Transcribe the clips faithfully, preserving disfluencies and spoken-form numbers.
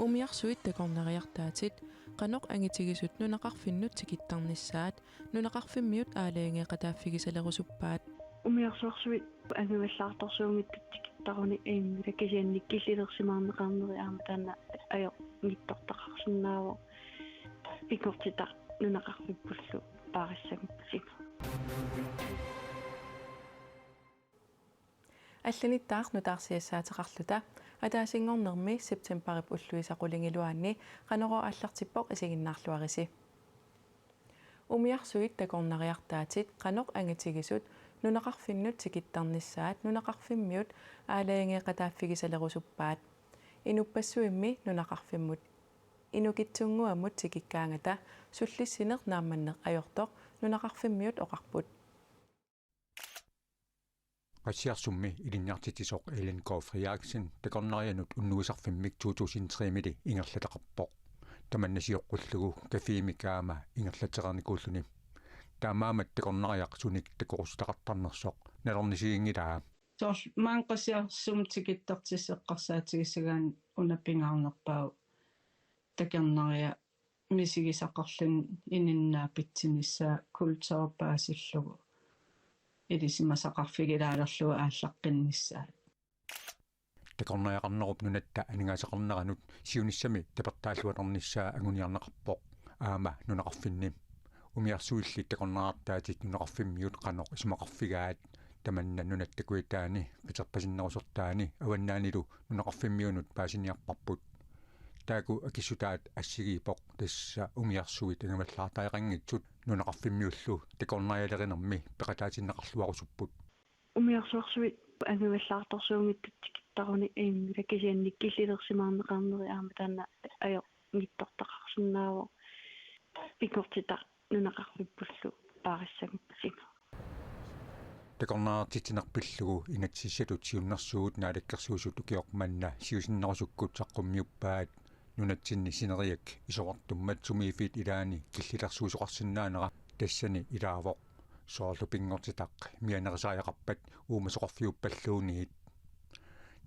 Umiarsuit takornariartaatit qanoq angitigisut nunaqarfinnut tikittarnissaat nunaqarfimmiut aalajangeeqataaffigisalerusuppaatit. Umiarsuarsuit angivallaartorsuunngitsut tikittaruni ajunngilaq, kisianni killilersimaarneqarneri aamma taanna ajornittortaqarsinnaavoq. Pinngortitaq nunaqarfippullu paarissagutsigu. Allanittaaq nutaarsiassaateqarluta. Ataasinngornermi septembarip ulluisa qulingiluaanni Qanorooq aallartippoq, isiginnaarluarisi. Umiarsuit takornariartaatit qanoq angitigisut nunaqarfinnut tikittarnissaat nunaqarfimmiut aalajangeeqataaffigisalerusuppaatit. Inuppassuimmi nunaqarfimmut inukitsunnguamut tikikkaangata sullissineq naammanneq ajortoq nunaqarfimmiut oqarput. Qassiarsummi ilinniartitsisoq Ellen K. Frederiksen takornarianut unnuisarfimmik to tusind tre-mili ingerlataqarpoq. Tamanna sioqqullugu cafémik aamma ingerlatereernikuulluni. Taamaammat takornariaq sunik takorussutaqartarnersoq nalornisiginngilaa. Soorlu maani Qassiarsummi tikittartissat eqqarsaatigisagaanni una pingaarnerpaavoq takornariaq misigisaqarluni inunnut naapitsinissaa kulturi paasillugu ilisimasaqarfigilaalerlugu aallaqqinnissaa. Takornariaqarnerup nunatta aningaasaqarneranut siunissami tapertaalluarnissaa anguniarneqarpoq aamma nunaqarfinni. Umiarsuilli takornariartaatit nunaqarfimmiut qanoq isumaqarfigaat, tamanna nunatta kujataani, qiterpasinnerusortaani avannaanilu nunaqarfimmiunut paasiniarparput. Taakku akissutaat assigiippoq, tassa umiarsuit angivallaartariaqanngitsut nunaqarfimmiullu takornarialerinermi peqataatinneqarluarusupput. Umiarsuarsuit angivallaartorsuunngitsut tikittaruni ajunngilaq, kisianni killilersimaarneqarneri aamma taanna ajornittortaqarsinnaavoq. Pinngortitaq nunaqarfippullu paarissagutsigu. Takornariartitsineq pillugu inatsisissatut siunnersuut Naalakkersuisut ukioq manna siusinnerusukkut saqqummiuppaat. Nunatsinni sineriak isorartummat sumiiffiit ilaanni killilersuisoqarsinnaanera tassani ilaavoq. Soorlu pinngortitaq mianerisariaqarpat uumasoqarfiuppalluunniit.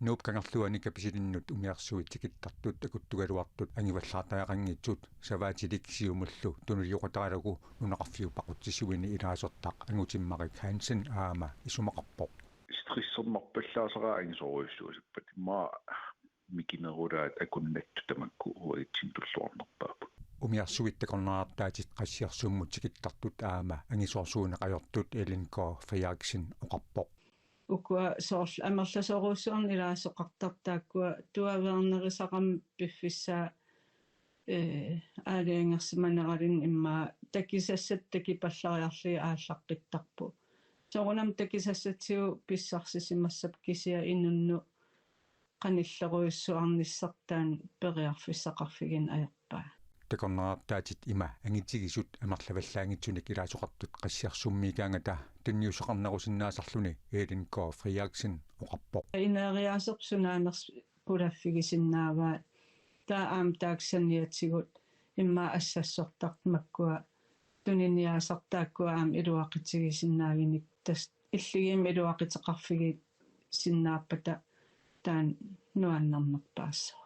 Nuup Kangerluani Kapisilinnut umiarsuit tikittartut akuttugaluartut angivallaartariaqanngitsut savaatilik siumullu tunuliaqutaralugu nunaqarfiup aqutsisuini ilaasortaq Angutimmarik Hansen aamma isumaqarpoq. Stressernerpallaasara angisoorujussuusarput, immaqa mikinerulaat akunnattut tamakku uatsinnut tulluarnerpaapput. Umiarsuit takornariartaatit Qassiarsummut tikittartut aamma angisoorsuuneq ajortut Ellen K. Frederiksen oqarpoq. Ukua soorlu amerlasoorujussuarnik ilaasoqartartut taakkua tuaveernerisarami piffissaa, ee, aalajangersimaneraluni immaqa takisassat takipallariarlugit aallaqqittarput. Soorunami takisassatsigut pissarsisimassappat kisianni inunnut qanillerujussuarnissaq taanna periarfissaqarfigineq ajorpaa. Takornariartaatit ima angitigisut amerlavallaanngitsunik ilaasoqartut Qassiarsummiikkaangata tunniussaqarnerusinnaasarluni Ellen K. Frederiksen oqarpoq. Ineriaaserput sunaanersoq pulaffigisinnaavaat, taava aamma taakku saniatigut immaqa assassortartut makkua tuniniaasartut taakkua aamma iluaqutigisinnaavaat, tassa illigiimmik iluaquteqarfigisinnaappata taanna nuannernerpaassaaq.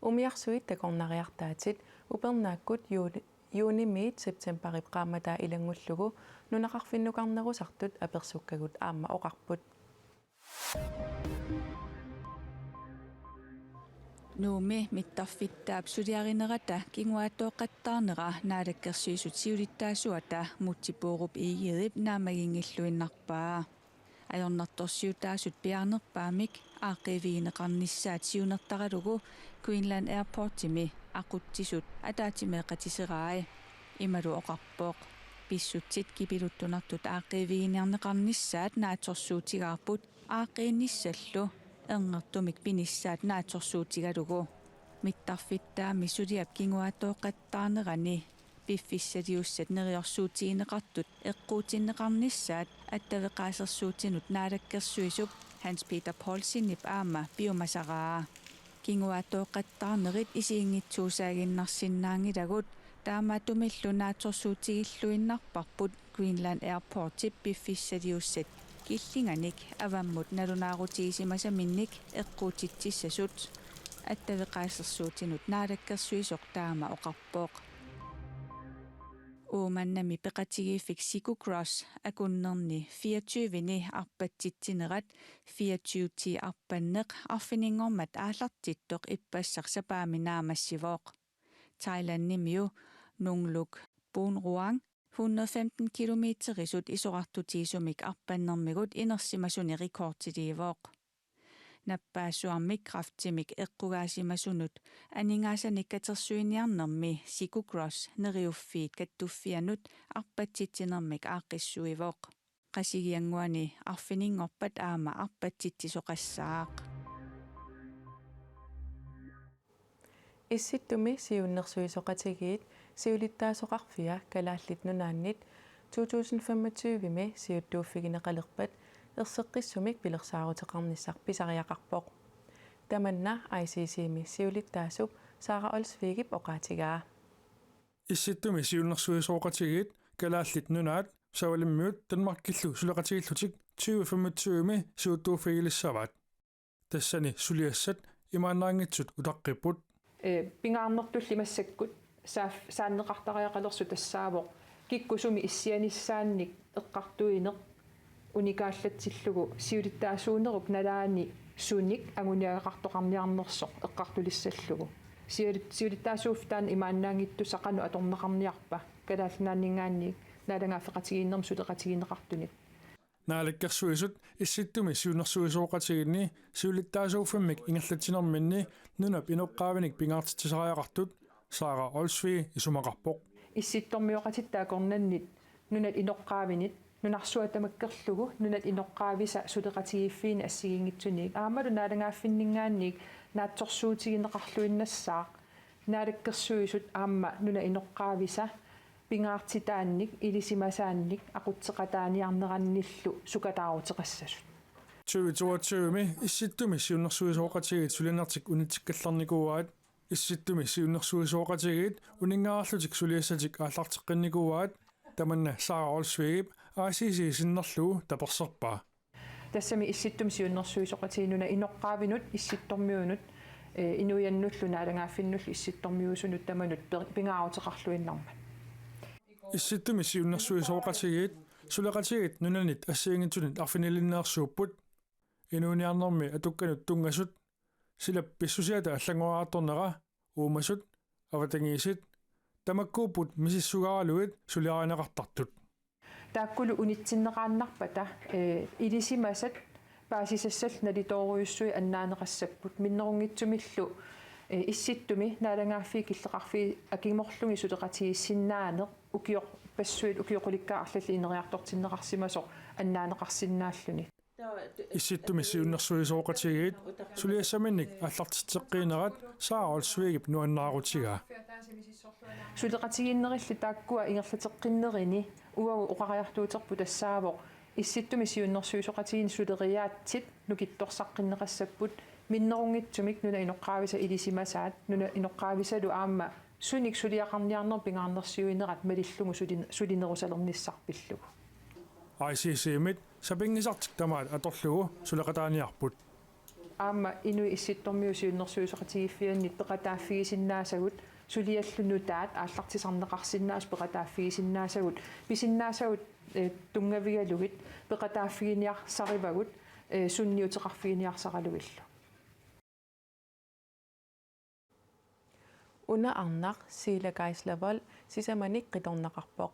Umiarsuit takornariartaatit upernaakkut juuni, juunimiit septembarip qaammataa ilanngullugu nunaqarfinnukarnerusartut apersukkagut aamma oqarput. Nuummi mittarfittaap suliarinerata kinguaattooqattaarnera Naalakkersuisut siulittaasuata Múte Bourup Egedep naammaginngilluinnarpaa. Ajornartorsiutaasut piaarnerpaamik aaqqiivigineqarnissaat siunertaralugu Greenland Airportimi aqutsisut ataatsimeeqatiserai. Imalu oqarpoq: Pissutsit kipiluttunartut aaqqiiviginiarneqarnissaat naatsorsuutigaarput aaqqiinnissallu erngertumik pinissaat naatsorsuutigalugu. Mittarfittaami suliap kinguaattooqattaarnerani piffissaliussat neriorsuutigineqartut eqquutinneqarnissaat attaveqaasersuutinut naalakkersuisup Hans Peter Poulsenip aamma piumasaraa. Kinguaattooqattaarnerit isiginngitsuusaaginnarsinnaanngilagut, taamaattumillu naatsorsuutigilluinnarparput Greenland Airportip piffissaliussat Killinganik avammut nalunaarutigisimasaminnik eqquutitsissasut, attaveqaasersuutinut naalakkersuisoq taama oqarpoq. Uummannami peqatigiiffik Sikukross akunnerni fireogtyve-ni arpatsitsinerat fireogtyve-ti arpanneq arfininngormat aallartittoq ippassaq sapaammi naammassivoq. Thailandimiu Nungluk Boonruang hundrede femten kilometerisut isorartutigisumik arpannermigut inersimasuni rekordiliivoq. Nappaassuarmik kræftimik eqqugaasimasunut aningaasanik katersuiniarnermi Sikukross Neriuffiit Kattuffianut arpatsitsinermik aaqqissuivoq. Qasigiannguani arfininngorpat aamma arpatsitsisoqassaaq. Issittumi Siunnersuisoqatigiit siulittaasoqarfia Kalaallit Nunaannit to tusind femogtyve-mi siuttuuffigineqalerpat erseqqissumik pilersaaruteqarnissaq pisariaqarpoq. Tamanna I C C-mi siulittaasup Sara Olsvigip oqaatigaa. Issittumi Siunnersuisoqatigiit Kalaallit Nunaat Savalimmiut Danmarkillu suleqatigiillutik tyve femogtyve-mi siuttuuffigilissavaat. Tassani suliassat imaannaanngitsut utaqqipput. Ee, pingaarnertulli massakkut saaf-, saanneqartariaqalersut tassaavoq kikkut sumi issianissaannik eqqartuineq unikaallatsillugu siulittaasuunerup nalaani sunik anguniagaqartoqarniarnersoq eqqartulissallugu. Siulit-, siulittaasuuffik taanna imaannaanngittussaq qanoq atorneqarniarpa Kalaallit Nunaanninngaanniit naalagaaffeqatigiinnermut suleqatigineqartunit. Naalakkersuisut Issittumi Siunnersuisoqatigiinni siulittaasuuffimmik ingerlatsinerminni nunap inoqqaavinik pingaartitsisariaqartut Sara Olsvig isumaqarpoq. Issittormioqatitta akornanni nunat inoqqaavinit, nunarsuaq tamakkerlugu nunat inoqqaavisa suleqatigiiffiini assigiinngitsunik aammalu naalagaaffinninngaanniit naatsorsuutigineqarluinnassaaq, naalakkersuisut aamma nunat inoqqaavisa pingaartitaannik, ilisimasaannik aqutseqataaniarnerannillu sukataaruteqassasut. Tyve toogtyve-mi Issittumi Siunnersuisoqatigiit sulinertik unitsikkallarnikuuaat. Issittumi Siunnersuisoqatigiit uninngaarlutik suliassatik aallarteqqinnikuuaat, tamanna Sara Olsvigip I C C sinnerlugu taperserpaa. Tassami Issittumi Siunnersuisoqatigiit nunap inoqqaavinut, issittormiunut, ee, inuiannullu naalagaaffinnullu issittormiusunut tamanut per-, pingaaruteqarluinnarmat. Issittumi Siunnersuisoqatigiit suleqatigiit nunanit assigiinngitsunit arfinilinniarsuupput. Inuuniarnermi atukkanut tunngasut, silap pissusiata allanngoriartornera, uumasut, avatangiisit, tamakkuupput misissugaralugit suliarineqartartut. Taakkulu unitsinneqaannarpata, ee, ilisimasat paasisassallu nalitoorujussuit annaaneqassapput minnerunngitsumillu, ee, Issittumi naalagaaffiit killeqarfiit akimorlugit suleqatigiissinnaaneq ukiorpassuit ukiut qulikkaat arlallit ineriartortinneqarsimasoq annaaneqarsinnaalluni. Issittumi Siunnersuisoqatigiit suliassaminnik aallartitseqqiinerat Sara Olsvigip nuannaarutigaa. Suleqatigiinnerilli taakkua ingerlateqqinnerini uagut oqariartuuterput tassaavoq Issittumi Siunnersuisoqatigiinni suleriaatsit nukittorsaqqinneqassapput minnerunngitsumik nunap inoqqaavisa ilisimasaat, nunap inoqqaavisalu aamma sunik suliaqarniarnerup pingaarnersiuinerat malillugu sulin-, sulinerusalernissaq pillugu. I C C-mit sapinngisartik tamaat atorlugu suleqataaniarput. Aamma Inuit Issittormiut Siunnersuisoqatigiiffiannit peqataaffigisinnaasagut, suliallu nutaat aallartisarneqarsinnaasut peqataaffigisinnaasagut, pisinnaasagut, eh, tunngavigalugit peqataaffiginiarsarivagut, eh, sunniuteqarfiginiarsaralugillu. Una arnaq Siila Geisler Vold sisamanik qitornaqarpoq.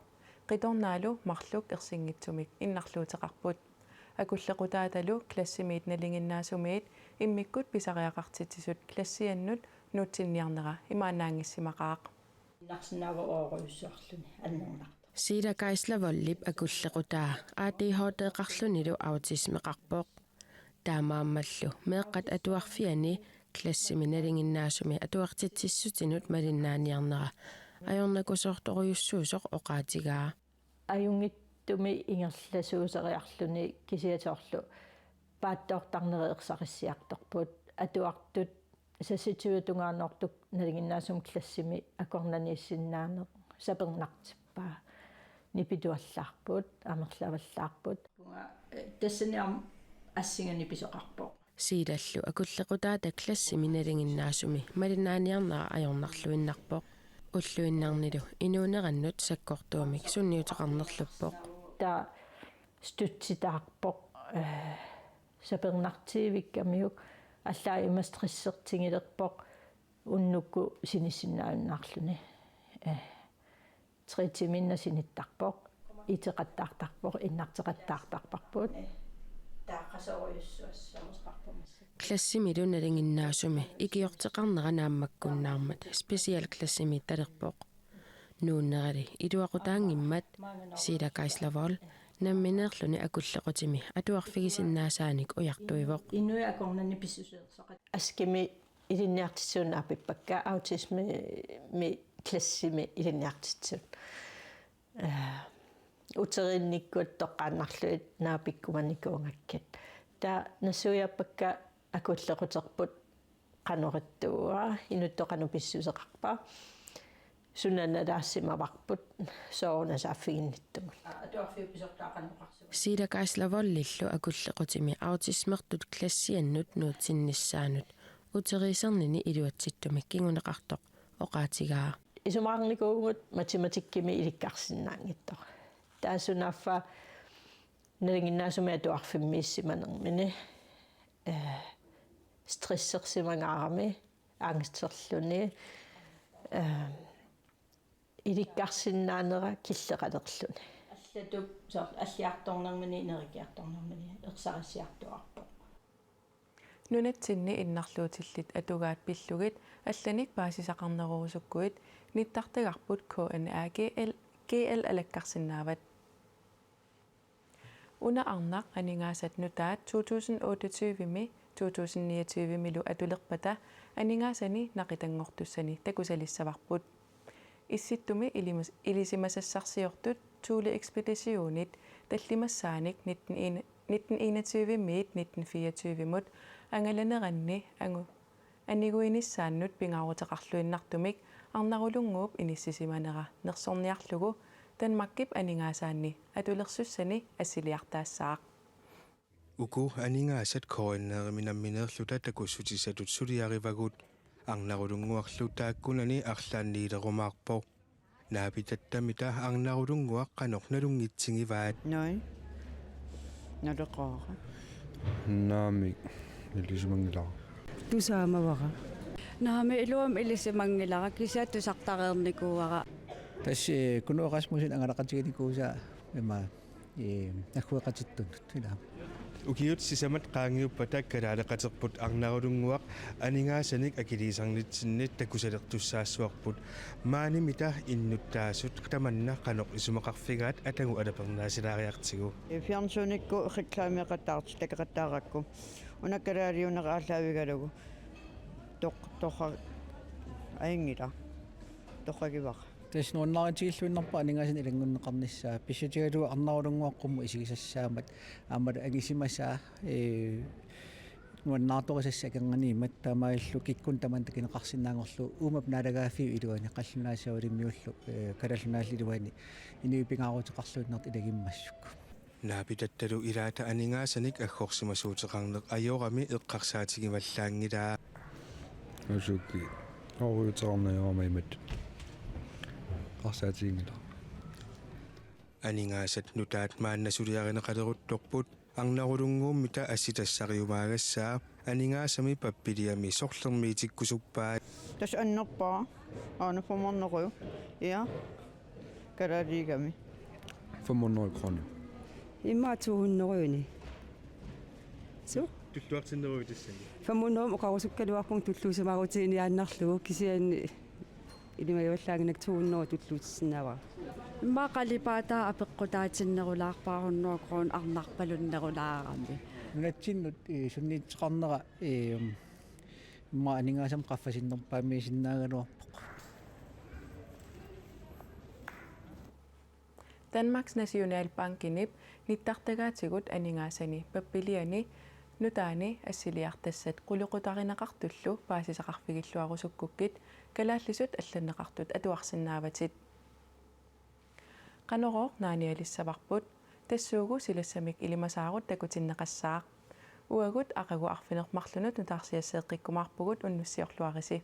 Qitornaalu marluk ersinngitsumik innarluuteqarput. Akullequtaatalu klassimiit nalinginnaasumiit immikkut pisariaqartitsisut klassiannut nuutsinniarnera imaannaanngissimaqaaq. Innarsinnaavoq oorujussuarluni annernartoq. Siila Geisler Voldip akullequtaa A D H D-qarlunilu autismeqarpoq. Taamaammallu meeqqat atuarfianni klassimi nalinginnaasumi atuartitsissutinut malinnaaniarnera ajornakusoortorujussuusoq oqaatigaa. Ajunngitsumik ingerlasuuseriarluni kisianni soorlu paatsoortarneri ersarissiartorput, atuartut seksogtyve tungaannoortut nalinginnaasumik klassimi akornanniissinnaaneq sapernartippaa. Nipituallaarput, amerlavallaarput. Tassani aamma assinga nipisoqarpoq. Siilallu akullequtaata klassimi nalinginnaasumi malinnaaniarnera ajornarluinnarpoq. Ulluinnarnilu inuunerannut sakkortuumik sunniuteqarnerluppoq. Taava støttitaarpoq, eh, sapernartiivikkamiuk, allaat ima stressertigilerpoq, unnukkut sinissinnaajunnaarluni. Eh, tre timinna sinittarpoq, iteqattaartarpoq, innarteqattaartarparput. Taaqasorujussuassamusqarpumassi. Klassimilu nalinginnaasumi ikiorteqarnera naammakkunnaarmat specialklassimiittalerpoq. Nuunnerali iluaqutaanngimmat Siila Kaislavoll nammineerluni akullequtimi atuarfigisinnaasaannik ujartuivoq. Inuit akornanni pissuseersoqat. Askimi ilinniartitsisut naapippakka, autismimi klassimi ilinniartitsisut. Eh, uteriinnikkut toqqaannarlugit naapikkumanikuugakkit. Taava nassuiaappakka akullequterput qanoq ittuua, inuttut qanoq pissuseqarpa, suna nalaarsimavarput sooruna saaffiginnittugut. Atuarfiup pisortaa qanoq oqarsugut? Siila Kaislavollillu akullequtimi autismertut klassiannut nuutsinnissaanut uteriisarnini iluatsittumik kinguneqartoq oqaatigaa. Isumaqarnikuuvugut matematikkimi ilikkarsinnaanngitsoq. Taava sunaaffa nalinginnaasumik atuarfimmiissimanermini, eh, stressersimangaarami, angsterluni, eh, ilikkarsinnaanera killeqalerluni. Allatup soorlu alliartornermini, ineriartornermini ersarissiartuaarpoq. Nunatsinni innarluutillit atugaat pillugit allanik paasisaqarnerorusukkuit nittartagarput K N A G L, G L alakkarsinnaavat. Una arnaq Aningaasat Nutaat to tusind otteogtyve-mi to tusind niogtyve-milu atulerpata aningaasani naqitanngortussani takusalissavarput. Issittumi ilimas-, ilisimasassarsiortut Thule Ekspeditionit tallimassaanik nitten en-, nitten enogtyve-miit nitten fireogtyve-mut angalaneranni angu-, aniguinissaannut pingaaruteqarluinnartumik Arnarulunnguup inissisimanera nersorniarlugu Danmarkip aningaasaanni atulersussani assiliartaassaaq. Uku aningaasat K N R-imi nammineerluta takussutissatut suliarivagut, Arnarulunnguarlu taakkunani arlaanniilerumaarpoq. Naapitattamita Arnarulunnguaq qanoq nalunngitsigivaat? Nui. Naleqaara. Naamik, ilisimanngilara. Tusaamavara. Naamik, iluamik ilisimanngilara, kisianni tusartareernikuuara. Tassa, eh, Kuno Rasmussen angalaqatiginikuusaa ima, eh, aggueqatitsinnut, ilaa. Ukiut sisamat qaangiuppata kalaaleqaterput Arnarulunnguaq aningaasanik akiliisarnitsinni takusalertussaassavarput. Maanimita innuttaasut tamanna qanoq isumaqarfigaat atagu alapernaatsilaariartigu. Fjernsynikkut reklameqattaartut takeqattaarakku. Una kalaaliunera aallaavigalugu. Toq-, toqqa-, ajunngilaq. Toqqagivara. Tassa nuannaritigilluinnarpara aningaasanik ilanngunneqarnissaa. Pissutigalugu Arnarulunnguaq qummut isigisassaammat aammalu angisimasaa, ee, nuannaartorisassaat akornanniimmat, taamaalilluta kikkunnut tamanut takineqarsinnaanngorlugu uumap naalagaaffiup iluani, qallunaat Savalimmiullu, ee, Kalaallit Nunaanniillu iluani inuit pingaaruteqarluinnartut ilagimmassuk. Naapitattalu ilaata aningaasanik aggorsimasuuteqarneq ajorami eqqarsaatigivallaanngilaa. Asuki. Orujuteqarneq ajorami imatut. Eqqarsaatiginngilaq. Aningaasat Nutaat maanna suliarineqaleruttorput, Arnarulunnguummita assitassariumaagassaa aningaasami pappiliami sorlermiitikkusuppaat. Tassa annerpaaq, aana fem hundrede. Ja. Kalaaliugami. Fem hundrede kroner. Immaqa to hundrede-ni. Suu? Tulluartinneruit tassani. Fem hundrede oqarusukkaluarpunga tulluusimaarutigiinnarlugu, kisianni ilimagallaanginnak to hundrede tulluutissinnaavara. Immaqa qalipaataa apeqqutaatinnerulaarpara hundrede kroner arnarpalunnerulaarami. Nunatsinnut, eh, sunniuteqarnera, eh, immaqa aningaasamik qaffasinnerpaamiisinnaagaluarpoq. Danmarks Nationalbankenip nittartagaatigut aningaasani pappiliani nutaani assiliartassat qulequtarineqartullu paasisaqarfigilluarusukkukkit kalaallisut allanneqartut atuarsinnaavatit. Qanorooq naanialissavarput, tassuugu silassamik ilimasaarut takutinneqassaaq. Uagut aqagu arfineq-marlunut nutaarsiasseeqqikkumaarpugut, unnussiorluarisi.